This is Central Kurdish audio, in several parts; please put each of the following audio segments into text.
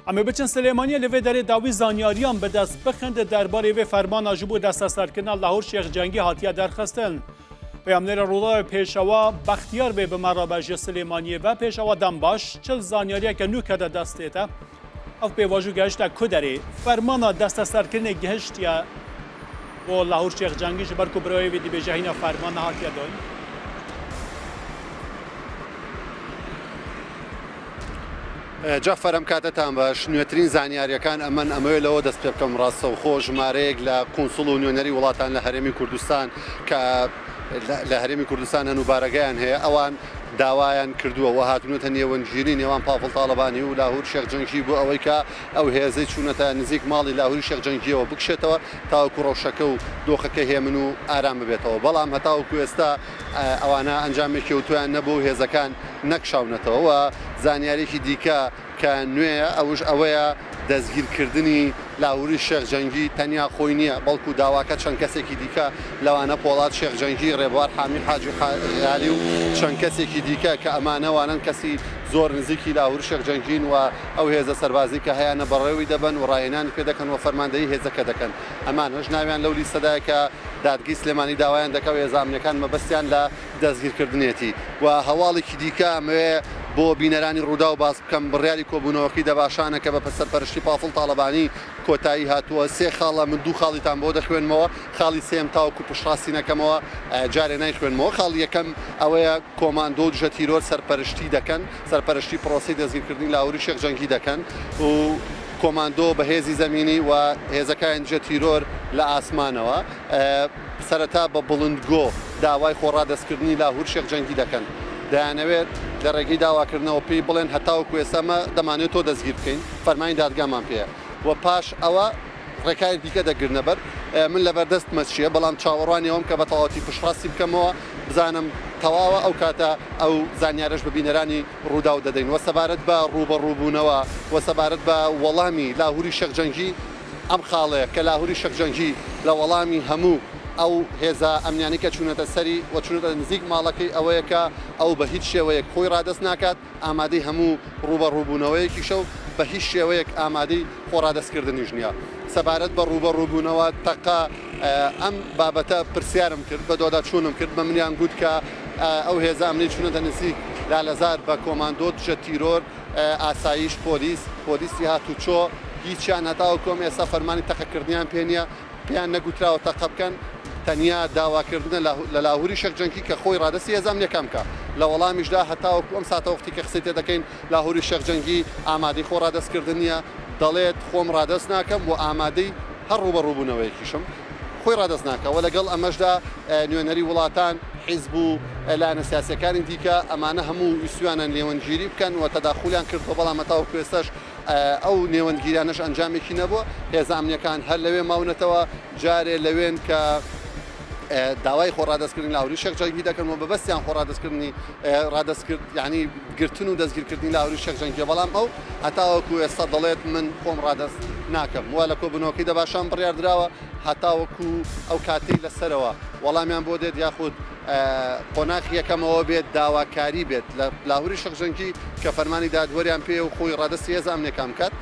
Em ê biçin Silêmaniyê li vê derê dawî zanyariyan bi dest bixin di derbarê vê fermana ji bo desteserkirina Lahor Şêx Cengî hatiye derxistin. Peyamnêra Rûdawê Pêşewa Bextiyar bê bi me re be ji Silêmaniyê ve. Pêşewa dem baş, çil zanyariyeke nû kete destê te. Ev pêvajo gehişte ku derê? Fermana desteserkirinê gihiştiye bo Lahor Şêx Cengî ji ber ku birayê wî dibêje hîna ferman nehatiye dayîn. جەعفەر ئەم کاتەتان باش، نوێترین زانیارییەکان ئەمەن، ئەمەوێ لەوە دەست پێ بکەم ڕاستەوخۆ ژمارەیەک لە قونسڵ و نوێنەری وڵاتان لە هەرێمی کوردستان کە لە هەرێمی کوردستان هەن و بارەگایان هەیە ئەوان داوایان کردووە و هاتوونەتە نێوەندگیری نێوان پاڤڵ تاڵەبانی و لاهور شێخ جەنگی بۆ ئەوەی کە ئەو هێزەی چوونەتە نزیک ماڵی لاهوری شێخ جەنگییەوە بکشێتەوە تاوەکو ڕەوشەکە و دۆخەکە هێمن و ئارام ببێتەوە بەڵام هەتاوەکو ئێستا ئەوانە ئەنجامێکی ئەوتۆیان نەبوو و هێزەکان نەکشاونەتەوە و زانیاریی دیکە کە نوێیە ئەوش ئەوەیە دەستگیرکردنی لاهوری شێخ جەنگی تەنیا خۆی نییە، بەڵکو داواکە چەند کەسێکی دیکە لەوانە پۆڵاد شێخ جەنگی، رێبوار حامی حاجی غالی و چەند کەسێکی دیکە کە ئەمانە وانەن کەسی زۆر نزیکی لاهور شێخ جەنگین و ئەو هێزە سەربازی کە هەیانە بەڕێوەی دەبەن و راهێنانی پێ دەکەن و فەرماندەیی هێزەکە دەکەن ئەمانەش ناویان لەو لیستەدایە کە دادگەی سلێمانی داوایان دەکا و هێزە ئەمنیەکان مەبەستیان لە دەستگیرکردنێتی و هەواڵێکی دیکە ئەمەوێ بۆ بینەرانی ڕووداو باس بکەم بڕیاری کۆبوونەوەکەی دەباشانە کە بە سەرپەرشتی پافڵ تاڵەبانی کۆتایی هاتووە سێ خاڵە من دوو خاڵیتان بۆ دەخوێنمەوە خاڵی سێم تاوەکو پشتڕاستی نەکەمەوە جارێ نایخوێنمەوە خاڵی یەکەم ئەوەیە کۆماندۆ و دژە تیرۆر سەرپەرشتی دەکەن سەرپەرشتی پرۆسەی دەستگیرکردنی لاهوری شێخ جەنگی دەکەن و کۆماندۆ بە هێزی زەمینی و هێزەکانی دژە تیرۆر لە ئاسمانەوە سەرەتا بە بڵندگۆ داوای خۆڕادەستکردنی لاهور شێخ جەنگی دەکەن، دەیانەوێت لە ڕێگەی داواکردنەوە پێی بڵێن هەتاوەکو ئێستا ئەمە دەمانەوێت تۆ دەستگیر بکەین، فەرمانی دادگامان پێیە و پاش ئەوە ڕێکاری دیکە دەگرنە بەر. من لەبەردەستمە چییە، بەڵام چاوەڕوانی ئەوەم کە بە تەواوەتی پشتڕاستی بکەمەوە بزانم تەواوە، ئەو کاتە ئەو زانیارەش بە بینەرانی ڕووداو دەدەین. وە سەبارەت بە ڕووبەڕووبوونەوە و سەبارەت بە وەڵامی لاهوری شێخ جەنگی، ئەم خاڵەیە کە لاهوری شێخ جەنگی لە وەڵامی هەموو ئەو هێزە ئەمنیانەی کە چوونەتە سەری و چوونەتە نزیک ماڵەکەی ئەوەیە کە ئەو بە هیچ شێوەیەک خۆی ڕادەست ناکات، ئامادەی هەموو ڕووبەڕووبوونەوەیەکیشە و بە هیچ شێوەیەک ئامادەی خۆڕادەستکردنیش نییە. سەبارەت بە ڕووبەڕووبوونەوە، تەقە، ئەم بابەتە پرسیارم کرد، بەدواداچوونم کرد، بە منیان گوت کە ئەو هێزە ئەمنی چوونەتە نزیک لالەزار بە کۆماندۆ دژە تیرۆر، ئاسایش، پۆلیس، پۆلیسی هاتوچۆ، هیچیان هەتاوەکو ئەم ئێستا فەرمانی تەقەکردنیان پێ نییە، پێیان نەگوتراوە تەقە بکەن، تەنیا داواکردنە لە لاهوری شێخ جەنگی کە خۆی ڕادەستی هێزە ئەمنییەکان بکا. لە وەڵامیشدا هەتاوەکو ئەم ساتەوەختی کە قسەی تێدەکەین لاهوری شێخ جەنگی ئامادەی خۆ ڕادەستکردن نییە، دەڵێت خۆم ڕادەست ناکەم و ئامادەی هەر ڕووبەڕووبوونەوەیەکیشم. خۆی ڕادەست ناکا و لەگەڵ ئەمەشدا نوێنەری وڵاتان، حیزب و لایەنە سیاسییەکانی دیکە ئەمانە هەموو ویستویانە نێوەندگیری بکەن و تەداخولیان کردووە، بەڵام هەتاوەکو ئێستاش ئەو نێوەندگیریانەش ئەنجامێکی نەبووە، هێزە ئەمنییەکان هەر لەوێ ماونەتەوە، جارێ لەوێن کە داوای خۆ ڕادەستکردنی لاهوری شێخ جەنگی دەکەن و مەبەستیان خۆ ڕادەستکردنی ڕادەستکرد یعنی گرتن و دەستگیرکردنی لاهوری شێخ جەنگیە، بەڵام ئەو هەتاوەکو ئێستا دەڵێت من خۆم ڕادەست ناکەم و لە کۆبوونەوەکەی دەباشان بڕیاردراوە هەتاوەکو ئەو کاتەی لەسەرەوە وەڵامیان بۆ دێت یاخود قۆناخی یەکەمەوە بێت داواکاری بێت لە لاهوری شێخ جەنگی کە فەرمانی دادوەریان پێیە و خۆی ڕادەستی هێزە ئەمنیەکان بکات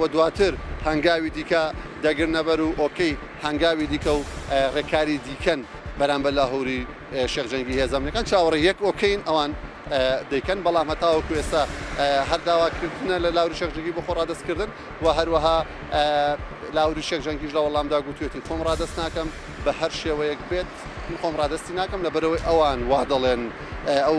و دواتر هەنگاوی دیکە دەگرنەبەر و ئۆکەی هەنگاوی دیکە و ڕێکاری دیکەن بەرامبەر لاهوری شێخ جەنگی هێزە ئەمنیەکان چاوەڕێی یەک ئۆکەین ئەوان دەیکەن، بەڵام هەتاوەکو ئێستا هەر داواکردنە لە لاهوری شێخ جەنگی بۆ خۆ ڕادەستکردن و هەروەها لاهوری شێخ جەنگیش لە وەڵامدا گوتوێتی خۆم ڕادەست ناکەم بە هەر شێوەیەک بێت من خۆم ڕادەستی ناکەم لەبەرئەوەی ئەوان وا دەڵێن ئەو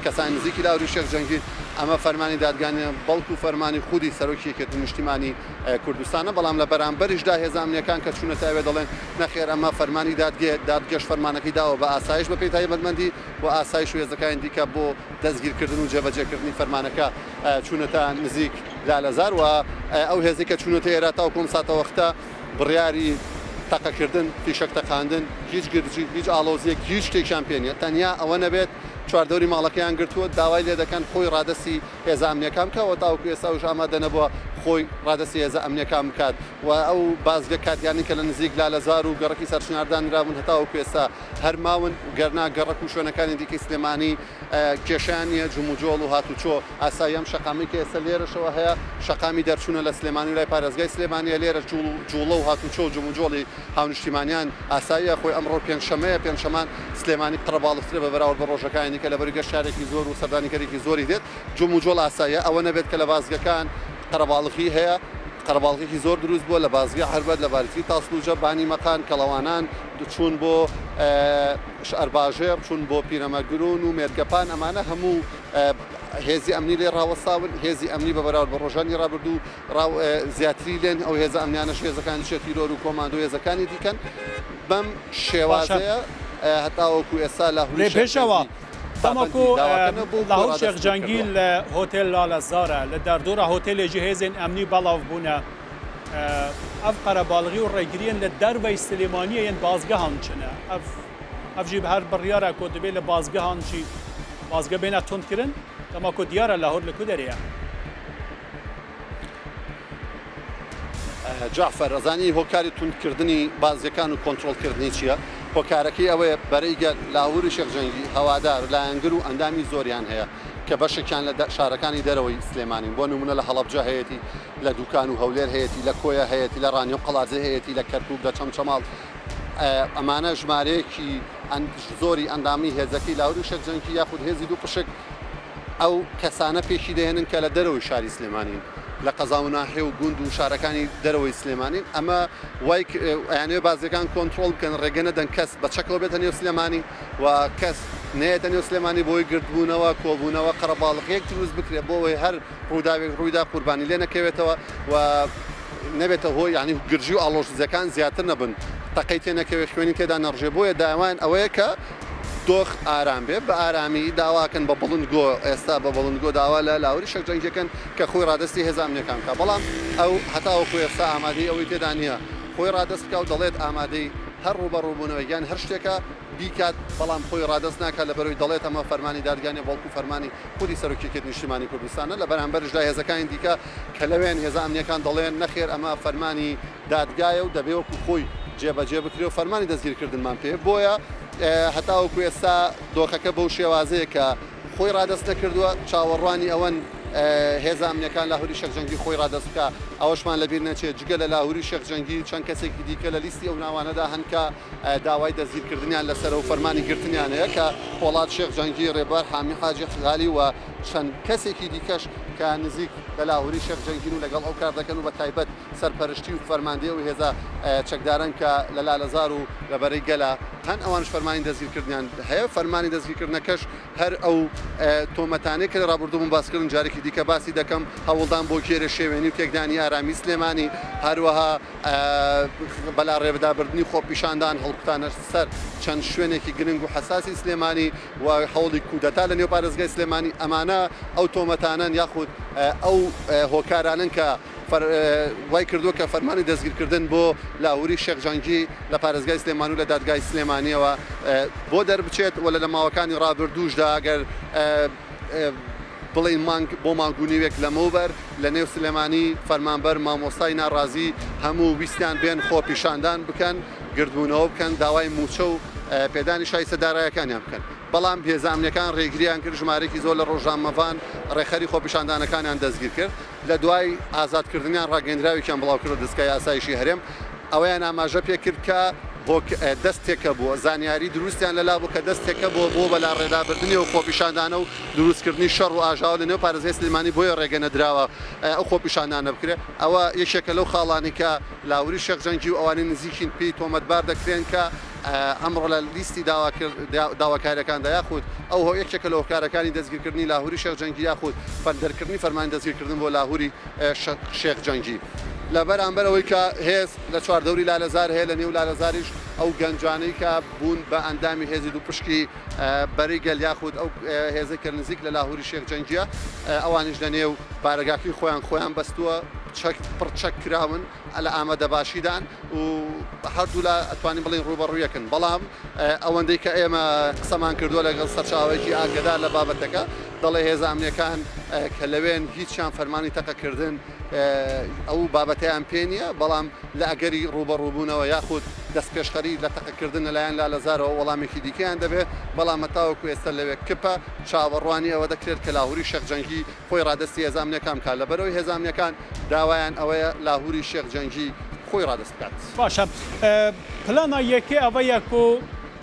کەسانی نزیکی لاهوری شێخ جەنگی ئەمە فەرمانی دادگا نییە بەڵکو فەرمانی خودی سەرۆکی یەکێتی نیشتیمانی کوردستانە، بەڵام لە بەرامبەریشدا هێزە ئەمنییەکان کە چوونەتە ئەوێ دەڵێن نەخێر ئەمە فەرمانی دادگەیە، دادگەش فەرمانەکەی داوە بە ئاسایش بەپێی تایبەتمەندی و ئاسایش و هێزەکانی دیکە بۆ دەستگیرکردن و جێبەجێکردنی فەرمانەکە چوونەتە نزیک لالەزار و ئەو هێزەی کە چوونەتە ئێرە تاوەکو ئەم ساتەوەختە بڕیاری تەقەکردن، فیشەک تەقاندن، هیچ گرژی، هیچ ئاڵۆزییەک، هیچ شتێکیان پێ نییە، تەنیا ئەوە نەبێت چواردەوری ماڵەکەیان گرتووە، داوای لێدەکەن خۆی ڕادەستی هێزە ئەمنییەکان بکات و تاوەکو ئێستاش ئامادە نەبووە خۆی ڕادەستی هێزە ئەمنییەکان بکات و ئەو بازگە کاتیانەی کە لە نزیک لالەزار و گەڕەکی سەرچنار دانرابوون هەتاوەکو ئێستا هەر ماون، گەرنا گەڕەک و شوێنەکانی دیکەی سلێمانی کێشەیان نییە، جموجۆڵ و هاتوچۆ ئاسایی. ئەم شەقامەی کە ئێستا لێرەشەوە هەیە شەقامی دەرچوونە لە سلێمانی و لای پارێزگای سلێمانییە، لێرە جوڵە و هاتوچۆ و جموجۆڵی هاونیشتیمانیان ئاساییە. خۆی ئەمڕۆ پێنجشەممەیە، پێنجشەمان سلێمانی قەرەباڵغترە بە بەراورد بە ڕۆژەکانی دیکە، لەبەر گەشتیارێکی زۆر و سەردانیکەرێکی زۆری دێت، جموجۆڵ ئاساییە، ئەوە نەبێت کە لە بازگەکان قەرەباڵغی هەیە، قەرەباڵغێکی زۆر دروست بووە لە بازگەی عەربەت، لە باریتری تاسڵوجە، بانی مەقان، کەڵەوانان، چوون بۆ شەرباژێڕ، چوون بۆ پیرەمەگرون و مێرگەپان، ئەمانە هەموو هێزی ئەمنی لێ ڕاوەستاون. هێزی ئەمنی بە بەراورد بە ڕۆژانی ڕابردوو ڕاو زیاتری لێن، ئەو هێزە ئەمنیانەش هێزەکانی دژە تیرۆر و کۆماندۆ هێزەکانی دیکەن. بەم شێوازەیە هەتاوەکو ئێستا لاهوری لێ پێشەوە شێخ جەنگی تەماکو پابەندی داواکە نەبوو و خۆی لاهور شێخ ڕادەست جەنگی نەکردووە. لە هۆتێل لالەزارە لە دەردۆرە هۆتێلێ جی هێزێن ئەمنی بەڵاو بوونە ئەف قەرەباڵغی و ڕێگریەن لە دەرڤەی سلێمانیە یەن بازگەهان چنە ئەف ئەف ژی هەر بڕیارە کۆ دەبێ لە بازگەهان جی بازگە بێنە توندکردن تەماکو دیارە لاهور لە کو دەرێە. جەعفەر، ئەزانی هۆکاری توندکردنی بازگەکان و کۆنترۆڵکردنی چییە؟ هۆکارەکەی ئەوەیە بەرەی گەل، لاهوری شێخ جەنگی، هەوادار، لایەنگر و ئەندامی زۆریان هەیە کە بەشێکیان لە شارەکانی دەرەوەی سلێمانین، بۆ نموونە لە هەڵەبجە هەیەتی، لە دوکان و هەولێر هەیەتی، لە کۆیە هەیەتی، لە ڕانیە و قەڵادزێ هەیەتی، لە کەرکوک، لە چەمچەماڵ، ئەمانە ژمارەیەکی زۆری ئەندامی هێزەکەی لاهوری شێخ جەنگی یاخود هێزی دوو پشک ئەو کەسانە پێکی دەهێنن کە لە دەرەوەی شاری سلێمانین، لە قەزا و ناحیە و گوند و شارەکانی دەرەوەی سلێمانین. ئەمە وای ئەیانەوێ بازیەکان کۆنترۆڵ بکەن، ڕێگە نەدەن کەس بە چەکەوە بێتە نێو سلێمانی و کەس نەیەتە نێو سلێمانی بۆی گردبوونەوە، کۆبوونەوە، قەرەباڵغییەک دروست بکرێت بۆ ئەوەی هەر ڕووداوێک ڕوویدا قوربانی لێ نەکەوێتەوە و نەبێتە هۆی یعنی گرژی و ئاڵۆزییەکان زیاتر نەبن، تەقەی تێ نەکەوێت، خوێنی تێدا نەڕژێ. بۆیە داوایان ئەوەیە کە دۆخ ئارام بێ، بە ئارامی داواکەن بە بڵندگۆ، ئێستا بە بڵندگۆ داوا لە لاهوری شێخ جەنگیەکەن کە خۆی ڕادەستی هێزە ئەمنیەکان بکا، بەڵام ئەو هەتاوەکو ئێستا ئامادەی ئەوەی تێدا نییە خۆی ڕادەست بکا و دەڵێت ئامادەی هەر ڕووبەڕووبوونەوەیەک یان هەر شتێکە بیکات، بەڵام خۆی ڕادەست ناکات لەبەرئەوەی دەڵێت ئەمە فەرمانی دادگا نییە بەڵکو فەرمانی خودی سەرۆکی یەکێتی نیشتیمانی کوردستانە. لە بەرامبەرشدا هێزەکانی دیکە کە لەوێن هێزە ئەمنیەکان دەڵێن نەخێر ئەمە فەرمانی دادگایە و دەبێ وەکو خۆی جێبەجێ بکرێ و فەرمانی دەستگیرکردنمان پێ. بۆیە هەتاوەکو ئێستا دۆخەکە بەو شێوازەیە کە خۆی ڕادەست نەکردووە، چاوەڕوانی ئەوەن هێزە ئەمنیەکان لاهوری شێخ جەنگی خۆی ڕادەست بکا. ئەوەشمان لەبیر نەچێت جگە لە لاهوری شێخ جەنگی چەند کەسێکی دیکە لە لیستی ئەو ناوانەدا هەن کە داوای دەستگیرکردنیان لەسەرە و فەرمانی گرتنیان هەیە کە پۆڵاد شێخ جەنگی، ڕێبوار حامی حاجی غالی و چەند کەسێکی دیکەش کە نزیک لە لاهوری شێخ جەنگین و لەگەڵ ئەو کار دەکەن و بە تایبەت سەرپەرشتی و فەرماندەی ئەو هێزە چەکدارەن کە لە لالەزار و لە بەرەی گەلە هەن، ئەوانش فەرمانی دەستگیرکردنیان هەیە. فەرمانی دەستگیرکردنەکەش هەر ئەو تۆمەتانەی کە لە ڕابردوو بوون باسکردن، جارێکی دیکە باسی دەکەم، هەوڵدان بۆ گێرە شێوێنی و تێکدانی ئارامی سلێمانی، هەروەها بەلاڕێبدابردنی خۆپیشاندان، هەڵکوتانە سەر چەند شوێنێکی گرنگ و حەساسی سلێمانی و هەوڵی کودەتا لە نێو پارێزگای سلێمانی، ئەمانە ئەو تۆمەتانەن یاخود ئەو هۆکارانەن کە وای کردووە کە فەرمانی دەستگیرکردن بۆ لاهوری شێخ جەنگی لە پارێزگای سلێمانی و لە دادگای سلێمانیەوە بۆ دەربچێت و لە ماوەکانی ڕابردووشدا ئەگەر بڵێین مانگ بۆ مانگ و نیوێک لەمەوبەر لە نێو سلێمانی فەرمانبەر مامۆستای ناڕازی هەموو ویستیان بێن خۆپیشاندان بکەن، گردبوونەوە بکەن، داوای مووچە و پێدانی شایستە دارایەکانیان بکەن، بەڵام هێزە ئەمنیەکان ڕێگریان کرد، ژمارەیەکی زۆر لە ڕۆژنامەڤان ڕێکخەری خۆپیشاندانەکانیان دەستگیر کرد. لە دوای ئازادکردنیان ڕاگەیەندراوێکیان بڵاوکردەوە دەزگای ئاسایشی هەرێم ئەوەیان ئاماژە پێکرد کە دەستێکە بووە زانیاری دروستیان لەلا بوو کە دەستێکە بووە بۆ بەلاڕێدابردنی ئەو خۆپیشاندانە و دروستکردنی شەڕ و ئاژاوە لە نێو پارێزگای سلێمانی، بۆیە ڕێگە نەدراوە ئەو خۆپیشاندانە بکرێت. ئەوە یەکێکە لەو خاڵانەی کە لاوری شێخ جەنگی و ئەوانەی نزیکین پێی تۆمەتبار دەکرێن کە ئەمڕۆ لە لیستی داواکاریەکاندا یاخود ئەو هۆ یەکێکە لە هۆکارەکانی دەستگیرکردنی لاهوری شێخ جەنگی یاخود دەرکردنی فەرمانی دەستگیرکردن بۆ لاهوری شێخ جەنگی. لە بەرامبەر ئەوەی کە هێز لە چواردەوری لالەزار هەیە، لە نێو لالەزاریش ئەو گەنجانەی کە بوون بە ئەندامی هێزی دووپشکی بەرەی گەل یاخود ئەو هێزەی کە نزیک لە لاهوری شێخ جەنگیە، ئەوانیش لە نێو بارەگاکەی خۆیان خۆیان بەستووە. چەک پڕ چەک کراون لە ئامادەباشیدان و هەردوولا ئەتوانین بڵێین ڕووبەڕوویەکن، بەڵام ئەوەندەی کە ئێمە قسەمان کردووە لەگەڵ سەرچاوەیەکی ئاگەدار لە بابەتەکە دەڵێ هێزە ئەمنیەکان کە لەوێن هیچیان فەرمانی تەقەکردن ئەو بابەتەیان پێ نییە، بەڵام لە ئەگەری ڕووبەڕووبوونەوە یاخود دەستپێشخەری لە تەقەکردن لەلایەن لالەزارەوە وەڵامێکی دیکەیان دەبێت، بەڵام هەتاوەکو ئێستا لەوێ کپە، چاوەڕوانی ئەوە دەکرێت کە لاهوری شێخ جەنگی خۆی ڕادەستی هێزە ئەمنیەکان بکات، لەبەرئەوەی هێزە ئەمنیەکان داوایان ئەوەیە لاهوری شێخ جەنگی خۆی ڕادەست بکات. باشە پلانا یەکێ ئەوەیە کو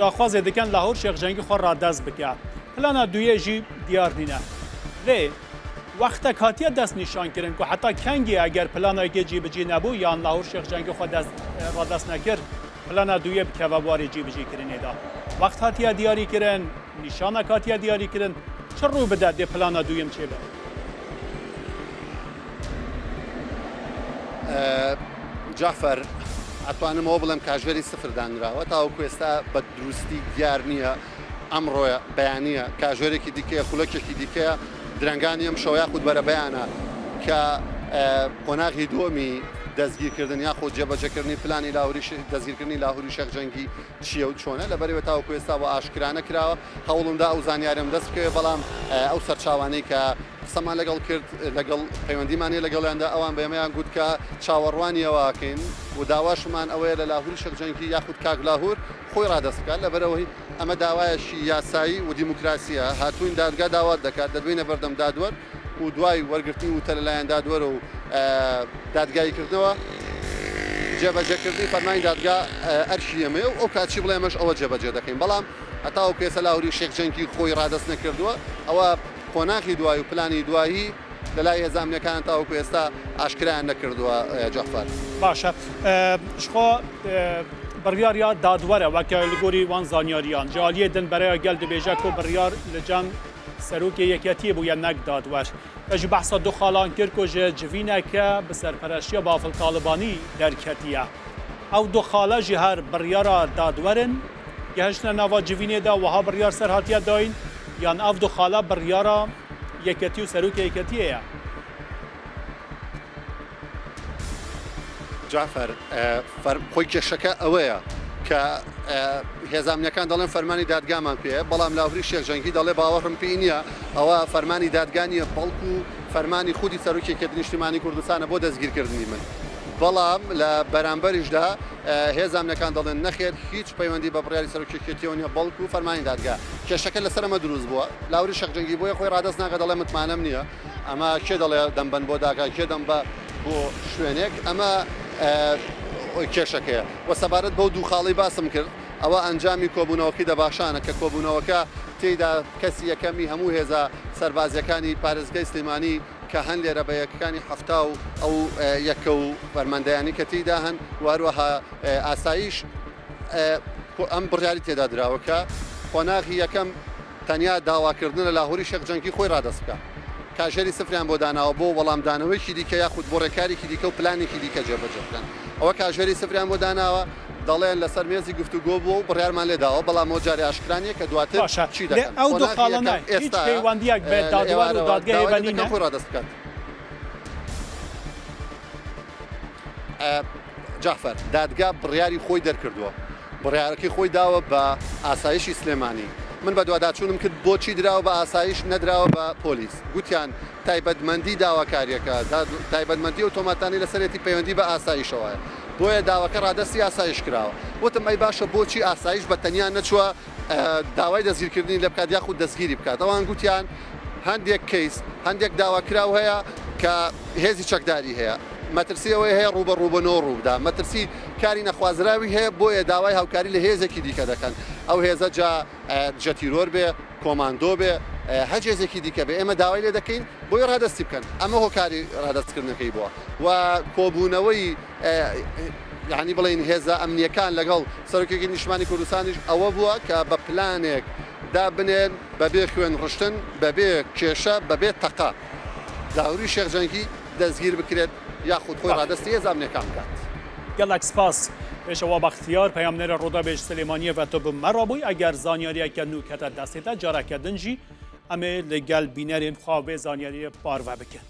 داخوازێ دکەن لاهور شێخ جەنگی خۆ ڕادەست بکە، پلانا دویێ ژی دیار نینە. لێ وەختەک هاتیە دەست نیشان کرن کو حەتا کەنگی ئەگەر پلانا یەکێ جیبجی نەبوو یان لاهور شێخ جەنگی خۆ دەست ڕادەست نەکرد پلانا دویێ بکەڤە بوارێ جیبجی کرنێدا. وەخت هاتیە دیاری کرن، نیشانەک هاتیە دیاری کرن، چ ڕوو بدات دێ پلانا دویەم چێ بێ؟ جەعفەر، ئەتوانم ئەوە بڵێم کاژێری سفر دانراوە، تاوەکو ئێستا بە دروستی دیار نییە ئەمڕۆیە، بەیانییە، کاژێرێکی دیکەیە، خولەکێکی دیکەیە، درەنگانی ئەمشەوە یاخود بەرەبەیانە کە قۆناغی دووەمی دەستگیرکردن یاخود جێبەجێکردنی پلانی لاهوری دەستگیرکردنی لاهوری شێخ جەنگی چییە و چۆنە، لەبەرئەوەی تاوەکو ئێستا بۆ ئاشکرا نەکراوە، هەوڵمدا ئەو زانیارەم دەست بکەوێت، بەڵام ئەو سەرچاوانەی کە قسەمان لەگەڵ کرد، لەگەڵ پەیوەندیمان هەیە لەگەڵیاندا، ئەوان بە ئێمەیان گوت کە چاوەڕوانی ئەوەکەین و داواشمان ئەوەیە لە لاهوری شێخ جەنگی یاخود کاک لاهور خۆی ڕادەست بکات، لەبەرئەوەی ئەمە داوایەکی یاسایی و دیموکراسییە، هاتووین دادگا داوات دەکات، دەتبەینە بەردەم دادوەر و دوای وەرگرتنی وتە لەلایەن دادوەر و دادگاییکردنەوە، جێبەجێکردنی فەرمانی دادگا ئەرکی ئێمەیە و ئەو کات چی بڵێ ئێمەش ئەوە جێبەجێ دەکەین، بەڵام هەتاوەکو ئێستا لاهوری شێخ جەنگی خۆی ڕادەست نەکردووە، ئەوە قۆناغی دوایی و پلانی دوایی لەلای هێزە ئەمنیەکان تاوەکو ئێستا ئاشکرایان نەکردووە جەعفەر. باشە شخۆ بڕیار یا دادوەرە وەک li gorî wan zanyariyan ji aliyê din bereya gel dibêje ku biryar li cem serokê yeketiyê bûye nek dadwer. Te jî behsa du xalan kir ku ji civîneke bi serpereştiya Bafil Talibanî derketiye. Ew du xale jî her biryara dadwer in, gehiştine nava civînê de wiha biryar ser hatiye dayîn yan ev du xale biryara Yeketî û Serokê Yeketiyê ye. جەعفەر، خۆی کێشەکە ئەوەیە کە هێزە ئەمنیەکان دەڵێن فەرمانی دادگامان پێیە، بەڵام لاهوری شێخ جەنگی دەڵێ باوەڕم پێی نییە، ئەوە فەرمانی دادگا نییە، بەڵکو فەرمانی خودی سەرۆکی یەکێتی نیشتیمانی کوردستانە بۆ دەستگیرکردنی من. بەڵام لە بەرامبەریشدا هێزە ئەمنیەکان دەڵێن نەخێر هیچ پەیوەندی بە بڕیاری سەرۆکی یەکێتیەوە نییە، بەڵکو فەرمانی دادگا. کێشەکە لەسەر ئەمە دروست بووە. لاهوری شێخ جەنگی بۆیە خۆی ڕادەست ناکات، دەڵێ متمانەم نییە. ئەمە کێ دەڵێ دەمبەن بۆ داگا، کێ دەمبە بۆ شوێنێک، ئەمە کێشەکەیە. وە سەبارەت بەو دوو خاڵەی باسم کرد، ئەوە ئەنجامی کۆبوونەوەکەی دەباشانە کە کۆبوونەوەکە تێیدا کەسی یەکەمی هەموو هێزە سەربازییەکانی پارێزگای سلێمانی کە هەن لێرە بە یەکەکانی 70 و ئەو یەکە و فەرماندەیانی کە تێیدا هەن و هەروەها ئاسایش ئەم بڕیاری تێدا دراوە کە قۆناغی یەکەم تەنیا داواکردنە لە لاهوری شێخ جەنگی خۆی ڕادەست بکا. کاژێری سفریان بۆ داناوە بۆ وەڵامدانەوەیەکی دیکە یاخود بۆ ڕێکارێکی دیکە و پلانێکی دیکە جێبەجێ بکەن. ئەوە کاژێری سفریان بۆ داناوە، دەڵێن لەسەر مێزی گفتوگۆ بووە و بڕیارمان لێ داوە، بەڵام ئەوە جارێ ئاشکرا نییە کە دواتر باشە چی لێ دەکەن. ئەو دوو قۆناغی خاڵە یەکەم نا هیچ ئێستایە، پەیوەندییەک بە لە دادوەر و ئێوارەوە دادگەیە داوای بە لێ دەکەن نینە؟ خۆی ڕادەست بکات. جەعفەر، دادگا بڕیاری خۆی دەرکردووە، بڕیارەکەی خۆی داوە بە ئاسایشی سلێمانی. من بەدواداچوونم کرد بۆچی دراوە بە ئاسایش نەدراوە بە پۆلیس، گوتیان تایبەتمەندی داواکارییەکە، تایبەتمەندی ئەو تۆمەتانەی لەسەرێتی پەیوەندی بە ئاسایشەوە هەیە، بۆیە داواکە ڕادەستی ئاسایش کراوە. وتم ئەی باشە بۆچی ئاسایش بە تەنیا نەچووە داوای دەستگیرکردنی لێ بکات یاخود دەستگیری بکات؟ ئەوان گوتیان هەندێک کەیس، هەندێک داواکراو هەیە کە هێزی چەکداری هەیە، مەترسی ئەوەی هەیە ڕووبەڕووبوونەوە ڕووبدا، مەترسی کاری نەخوازراوی هەیە، بۆیە داوای هاوکاری لە هێزێکی دیکە دەکەن. ئەو هێزە جا دژە تیرۆر بێ، کۆماندۆ بێ، هەر هێزێکی دیکە بێ، ئێمە داوای لێ دەکەین بۆی ڕادەستی بکەن. ئەمە هۆکاری ڕادەستکردنەکەی بووە و کۆبوونەوەی یعنی بڵێین هێزە ئەمنیەکان لەگەڵ سەرۆکێکی نیشتمانی کوردستانیش ئەوە بووە کە بە پلانێک دابنێن بەبێ خوێن ڕشتن، بەبێ کێشە، بەبێ تەقە لاهوری شێخ جەنگی دەستگیر بکرێت یاخود خۆی ڕادەستی هێزە ئەمنیەکان بکات. گەلەک سپاس پێشەوا بەختیار پەیامنێرە ڕووداوێ ji Silêmaniyê ve tu bi me re bûyî. Eger zanyariyeke nû kete destê te careke din jî em ê li gel bînerên xwe vê zanyariyê parve bikin.